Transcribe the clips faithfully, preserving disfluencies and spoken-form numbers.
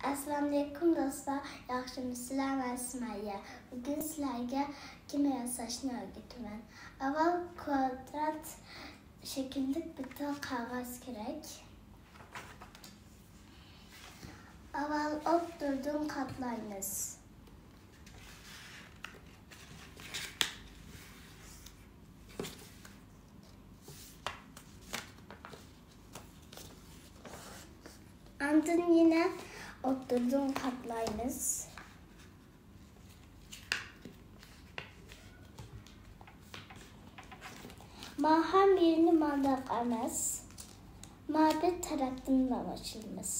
ئەسسالامۇئەلەيكۇم دوستلار، ياخشىمۇسىلەر؟ مەن سۈمەييە. بۈگۈن سىلەرگە كېمە ياساشنى ئۆگىتىمەن. ئاۋۋال كۋادرات شەكىللىك بىر تال قەغەز كېرەك. ئاۋۋال ئوتتۇرىدىن قاتلايمىز. ئاندىن يەنە ئوتتۇرىدىن قاتلايمىز. ماھام يېرىنى مانداق ئەمەس، ما بىر تەرەپتىن باشلايمىز.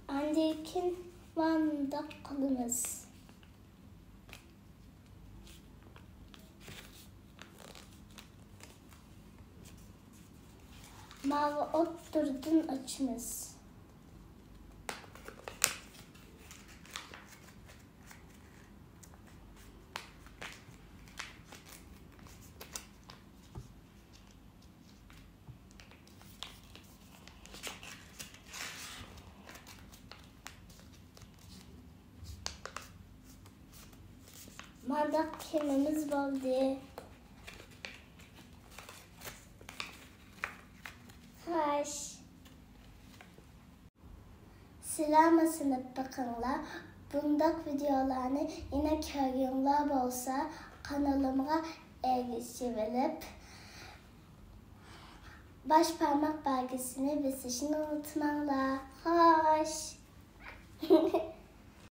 ئاندىن كېيىن مانداق قىلىمىز. ماۋۇ ئوتتۇرىدىن ئاچىمىز. مانداق كېمىمىز بولدى. خوش. سىلەرمۇ سىنىپ بېقىڭلار. بۇنداق ۋىدېئولارنى يەنە كۆرگۈڭلار بولسا، قانىلىمغا ئەگىشىۋېلىپ، باش بارماق بەلگىسىنى بېسىشنى ئۇنتۇماڭلار. خوش.